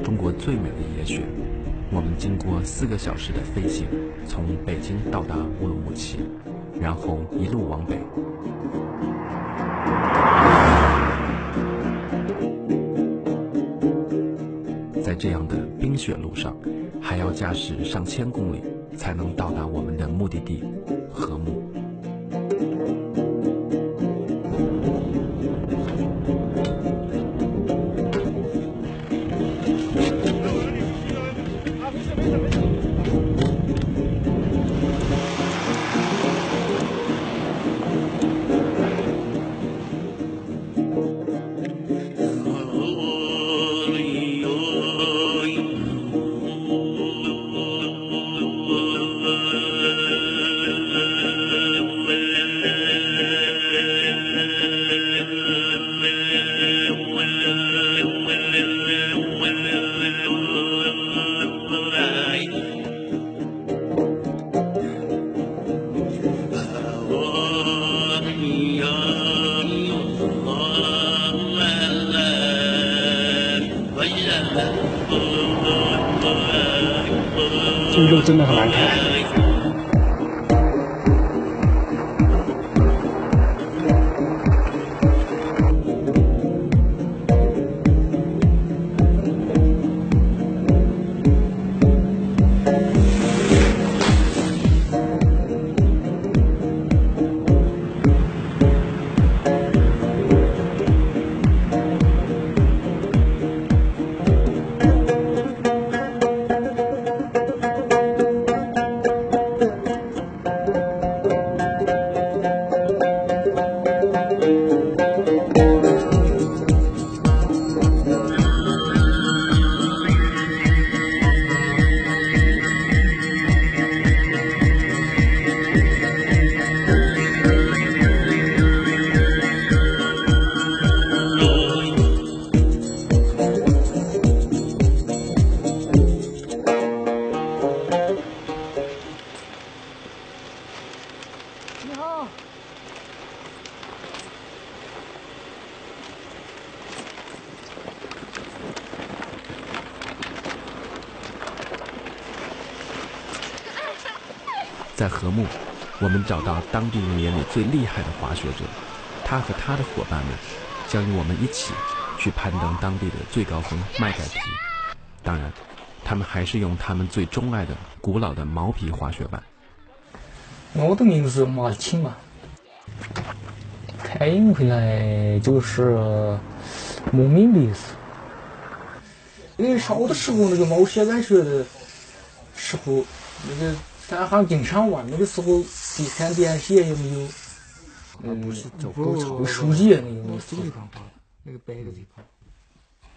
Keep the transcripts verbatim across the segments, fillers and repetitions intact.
中国最美的野雪。我们经过四个小时的飞行，从北京到达乌鲁木齐，然后一路往北。在这样的冰雪路上，还要驾驶上千公里，才能到达我们的目的地——禾木。这一路真的很难开。在禾木，我们找到当地人眼里最厉害的滑雪者，他和他的伙伴们将与我们一起去攀登当地的最高峰麦秆皮。当然，他们还是用他们最钟爱的古老的毛皮滑雪板。我的名字马青嘛，开音回来就是牧民的意思。因为小的时候那个毛血汗血的时候，那个山上经常玩，那个时候地看电视也没有，嗯，不是走沟槽的，手机也没有，那个地方，那个白的地方。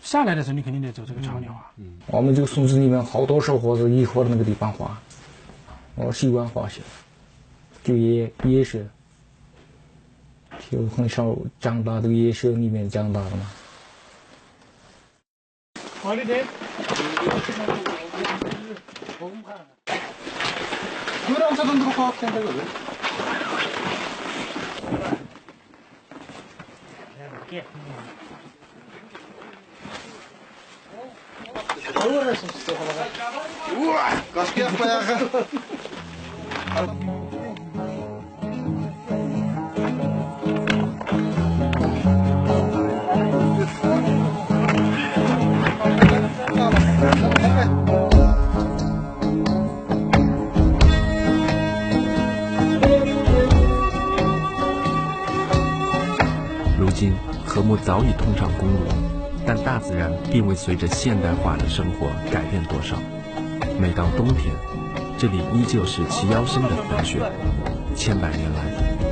下来的时候，你肯定得走这个潮流啊。我们这个村子里面好多小伙子一块儿那个地方滑，我喜欢滑雪，就也也是，就很少长大的也是里面长大的嘛。Уа, кашкияк баягы. Лузин. 禾木早已通上公路，但大自然并未随着现代化的生活改变多少。每到冬天，这里依旧是齐腰深的粉雪。千百年来，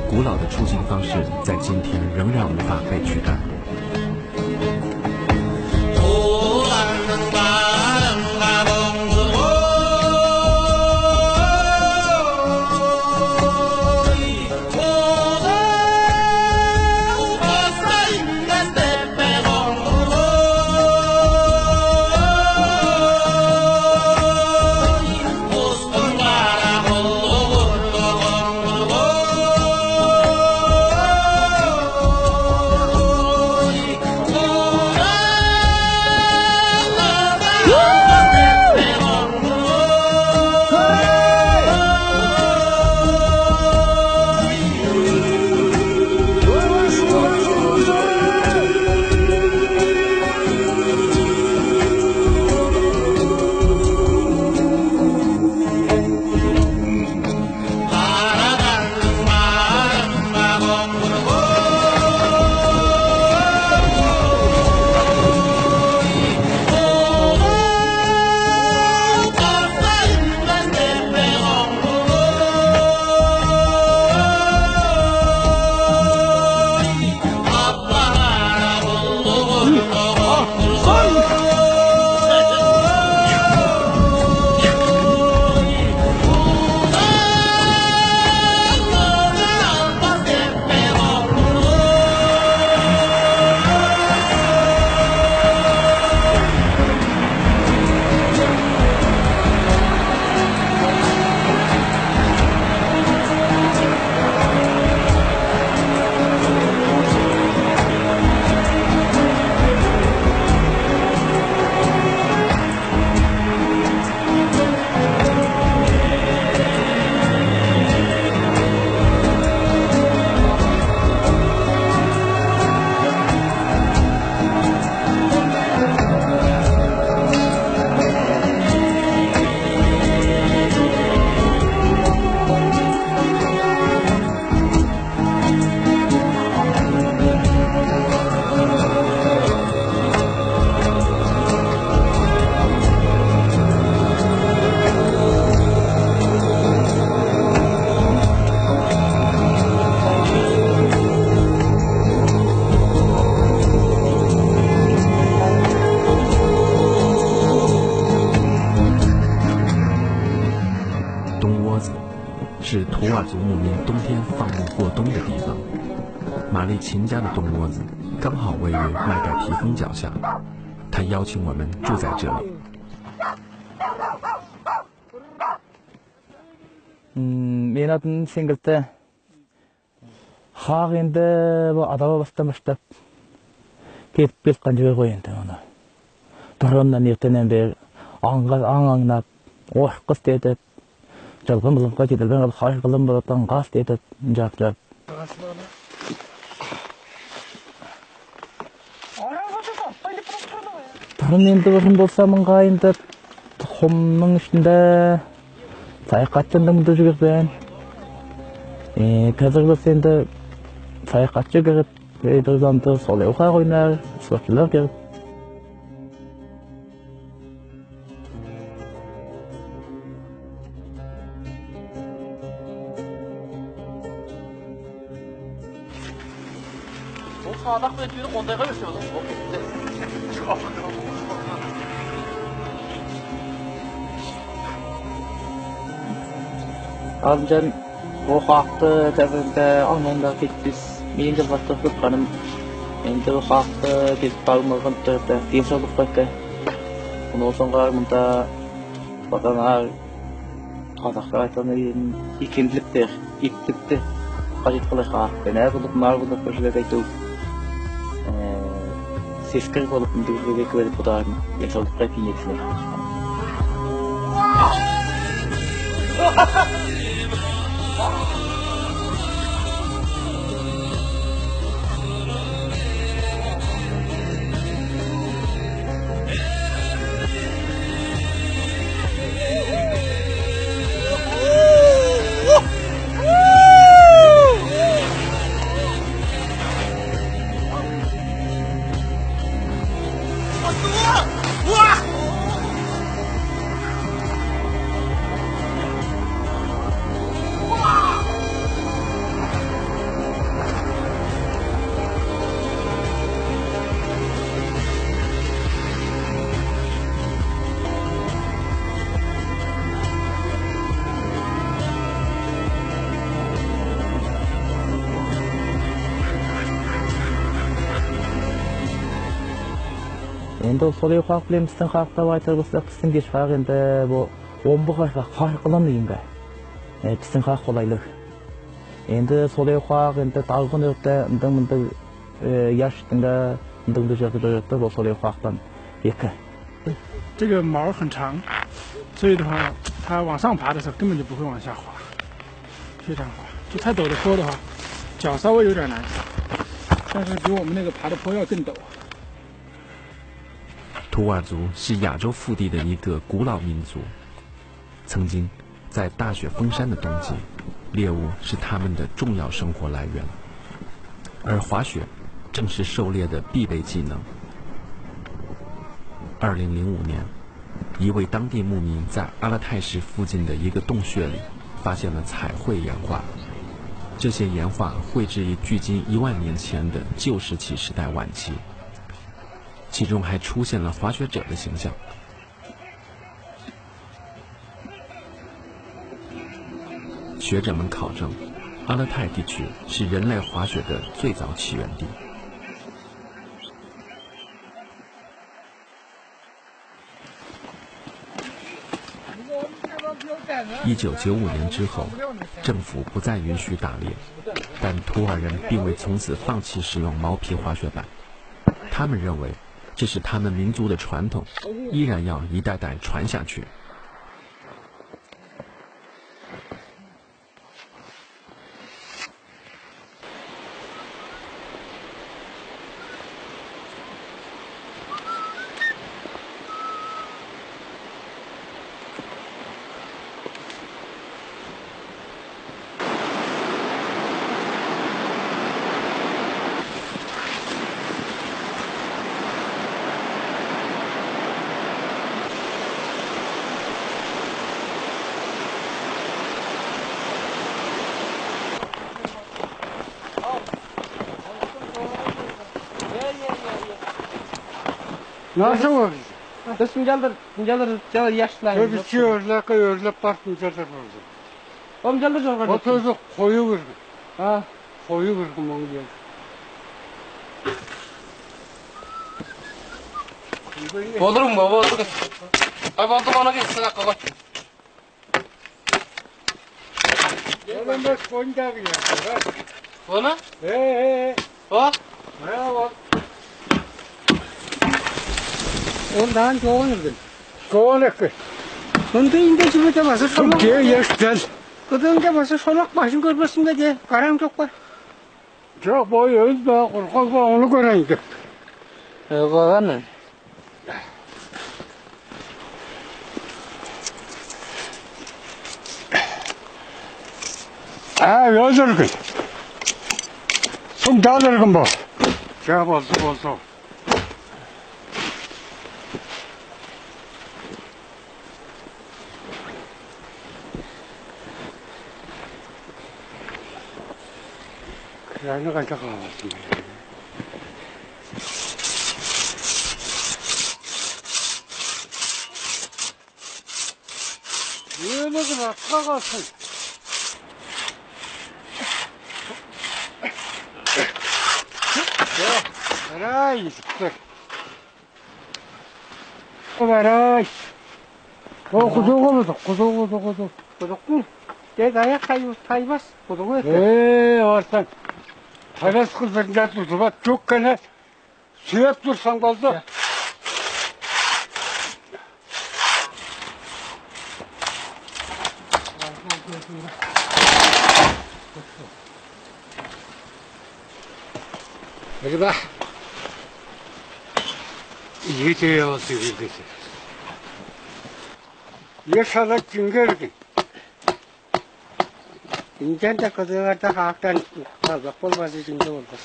古老的出行方式在今天仍然无法被取代。是图瓦族牧民冬天放牧过冬的地方。玛丽琴家的冬窝子刚好位于麦盖提峰脚下，她邀请我们住在这里。 М, мен адым Сеңгелте. Хаак энде бо ада-бабастан баштап кедип келип каан чүве-гой энде ону. Турандан эртенен бээр аңга-, аң аңнап, ош-кыс дедеп, чылгы-мылгынга чедирбейн калып, хаш кылын болуптан кас дедеп, ынчап-ынчап. Турун энди кырын болза мыңгайында хомнуң иштинде саяккатчы ындыг-мындыг чүгүрбээн. Э, кызыглыс энди саяккатчы кырып, эдирзамды солевха койнаар, спортчулар кырып. Ол саадак беле чүүрү кондайга берсе болур. Ал ынчан бо хаакты чазында оңнуунда кетпис. Мээң чылгаттыг кытканым, энди бо хаакты кезип каалыңмаган турда, ден соолук байка. Ону соңгаар мында база ынаар казактар айтырыын икиндилиптер, иптикти кажыткылай хаак. Энээр болуп, маар болуп, бир чүве айтып, э, сескер болуп, ындыг чүвеге кире деп бодаар мен. Ден соолукка тиңнексине. Энди ол солевхак билен бистиң хаактап айтырывыста, бистиң киш хаак энди бо омбуга хар кылын ийин бе? Э, бистиң хаак колайлыг. Энди солевхак энди далгын өртте ындыг-мындыг, э, яш дыңга ындыг-мындыг чорду чорутта бо солевхактан эки. 这个毛很长，所以的话，它往上爬的时候根本就不会往下滑，非常滑。就太陡的坡的话，脚稍微有点难，但是比我们那个爬的坡要更陡。 图瓦族是亚洲腹地的一个古老民族，曾经在大雪封山的冬季，猎物是他们的重要生活来源，而滑雪正是狩猎的必备技能。二零零五年，一位当地牧民在阿勒泰市附近的一个洞穴里发现了彩绘岩画，这些岩画绘制于距今一万年前的旧石器时代晚期。 其中还出现了滑雪者的形象。学者们考证，阿勒泰地区是人类滑雪的最早起源地。 一九九五年之后，政府不再允许打猎，但图瓦人并未从此放弃使用毛皮滑雪板。他们认为这是他们民族的传统，依然要一代代传下去。 Nasıl oldu? Biz ынчалдыр, ынчалдыр, ынчалдыр яшылаан. Biz iki özlekte özlep baktım, özlep oldu. Омчалдыр чоргар. Отузу кою кырган. А, кою кырган моң диян. Болурум, болурум. Ай, болду, ону кесиң аккагой. Оламас коньдагы яа. Оны? Э, э, э. О? Мына ол. Ол даан чоон үрген. Чоон эки. Ындыйында чүведе база шолок. Ке ешкен. Кыдыынга база шолок бажын көрбөсүнге де караң чок бар. Чок, бо өз баа кургак баа ону көрейн деп. Э, каган мен. А, өлүргүн. Сум далыргын бо. Ча болду, болду. Краны кайда кааласын? Өлүгүн атка калсын. Арай, изиптер. Барай. О, кудугу будук, кудугу, кудугу, кудугу. Будуктуң дед аяк тайбас, будугу эте. Ээ, орсан. Тавес кылдырында тузуба чук кана сүйеп турсаң болду. Рыба. Ийи тээ болду билдиси. Ийи шала чиңгерди. Инчен-де кызыыларда хаактан калбак болбазы чиңге болбас.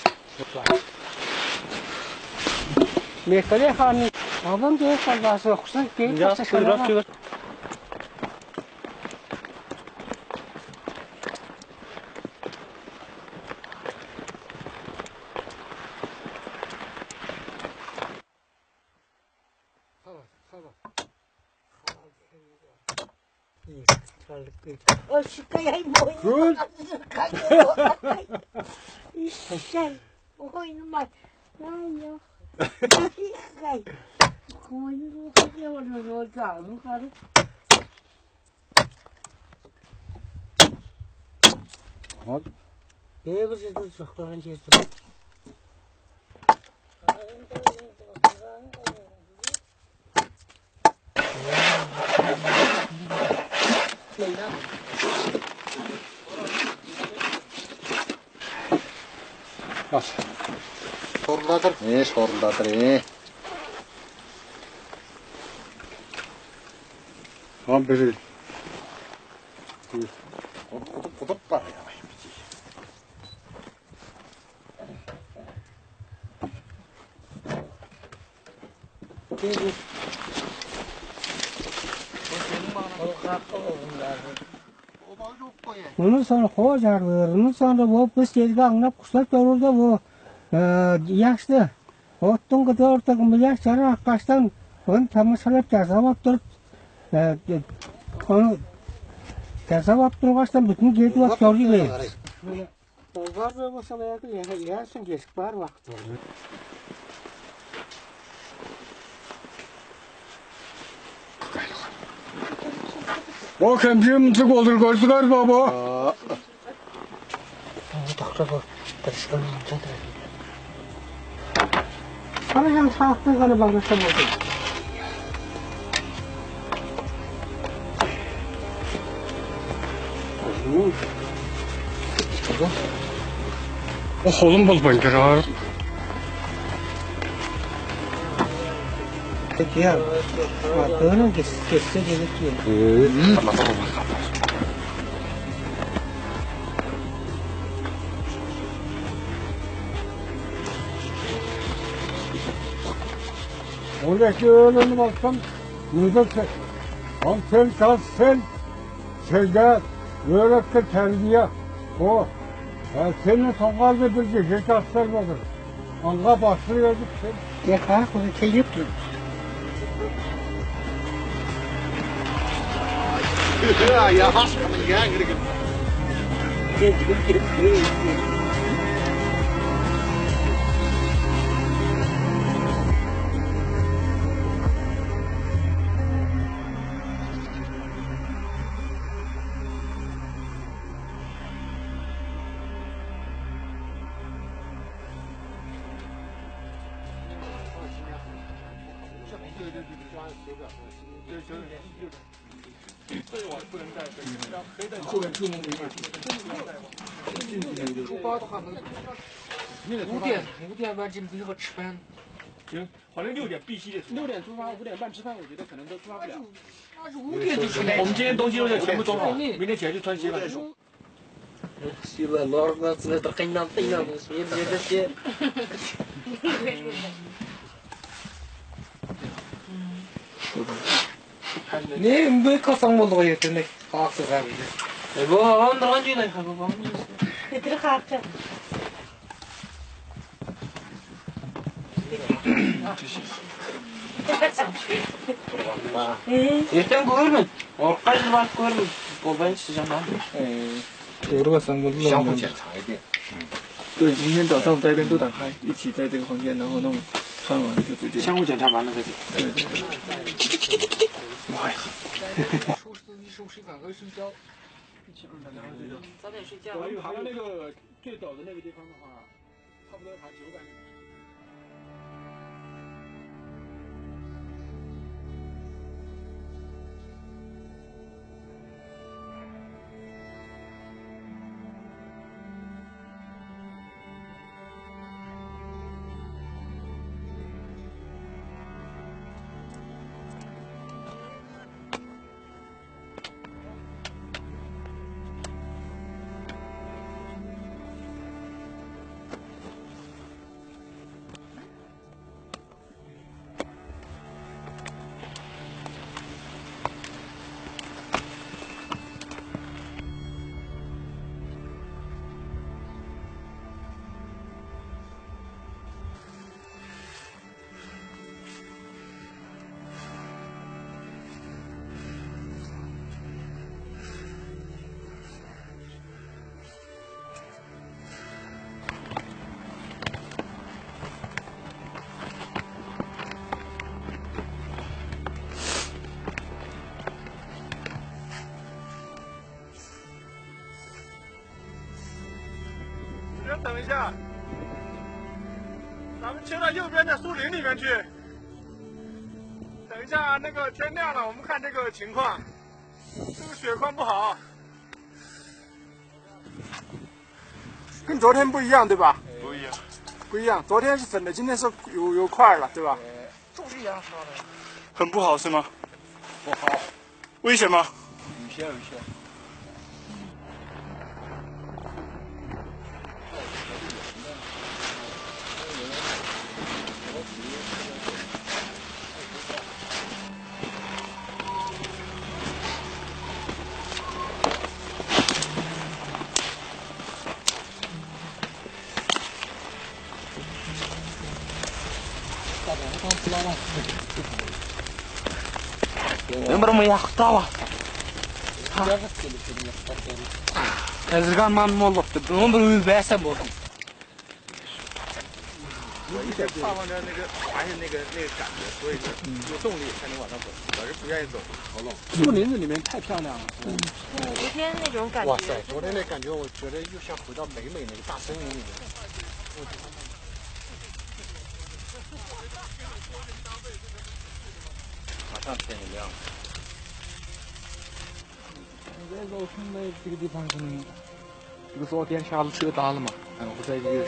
Меккелей хаанның албан дээш калбаасы оксун кээп Ынча капса шыырап шыырап. Ой, шикай, ай, мойнум. Шикай, ой, мойнум, ай. Ай, ёх. Шикай. Мойнум, ой, ой, ой, ой, ой. Эвер жерде чоклаган черде. Шоруладыр. Э, шоруладыр, э. Ам бери. Кудуп, кудуп бар. Ону соонда хоо чарлыыр, ону соонда бо бис черге аңнап куштап чоруурда бо ыяшты оттуң кыдыы ортуг мыяш чарак аккаштан ын тамашалап чазап ап туруп, ону чазап ап тургаштан бүтүн кедип ап чорууй бээр. Долбар бе болса баягы яшын кесип каар убакыт болду. Бо кемчиимчиг болур көрдүңер бе бо? Доктор бо дырышкан. Ана жан саактыг гана багласа болду. О, холум болбайн турар. Тек я, а, дөрүн кес-, кессе керек. Э, он эки өөлөнүп алсам, мында се-, ам сен чаш сен, сеңээ өөреткен тәрбия, о, сени соңгаар-даа бир кижи чаштар болур. Аңаа башкы эдип сен. Я, как уже келип тур. Я, я, ашканың яңгыргын. 五点，五点半进，不要吃饭。行，反正六点必须得出发。六点出发，五点半吃饭，我觉得可能都出发不了。那是五点就出来。我们今天东西都得全部装好，明天起来就穿鞋了。Сила норма центр кыйнап кыйнап. Не, мындай кылсаң болду го, эртенек каапсызар. Э, бо авам турган чүве лайфхак бо. Бедир каапчы. Эртен көрүрмүн. Орукка барып көрүрмүн. Болбайн шыжаман. Өөрүп алсаң болду. Шампунь чарчаайды. Dur, 今天早上在这边都打开，一起在这个房间，然后弄穿完就直接。相互检查完了再走。对对对。妈呀！收拾自己，收拾衣服，赶快睡觉。早点睡觉。我还有那个最早的那个地方的话，差不多还九百米。等一下，咱们切到右边的树林里面去。等一下，那个天亮了，我们看这个情况。这个雪况不好。跟昨天不一样，对吧？不一样。不一样，昨天是粉的，今天是有有块儿了，对吧？就是一样说的。很不好是吗？不好。为什么？雨下雨下。Мен бир мыякта бар. Азырган ман моллуп, он бир үйл бээсем болдум. 看完了那个，还是那个那个感觉，所以说有动力才能往上走。我是不愿意走。树林子里面太漂亮了。昨天那种感觉。哇塞，昨天那感觉，我觉得又像回到北美那个大森林里面。马上天也亮了。这个地方可能这个昨天下了雪大了嘛，然后在这个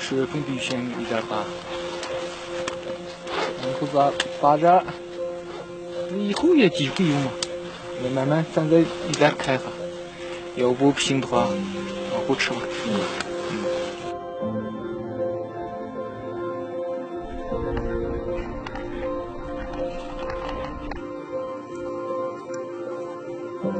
雪峰底下一点大，然后大家一会也几会有嘛，慢慢现在一点开发，要不平的话，啊，不吃了。嗯。 Ой,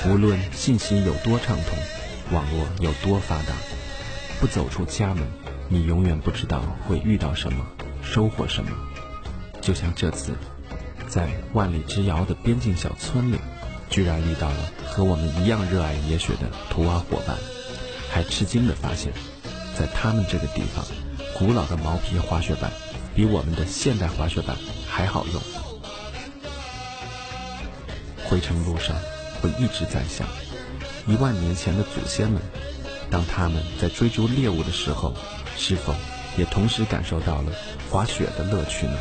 无论信息有多畅通，网络有多发达，不走出家门，你永远不知道会遇到什么，收获什么。就像这次，在万里之遥的边境小村里，居然遇到了和我们一样热爱野雪的图瓦伙伴。还吃惊地发现，在他们这个地方，古老的毛皮滑雪板比我们的现代滑雪板还好用。回程路上，我一直在想，一万年前的祖先们，当他们在追逐猎物的时候，是否也同时感受到了滑雪的乐趣呢？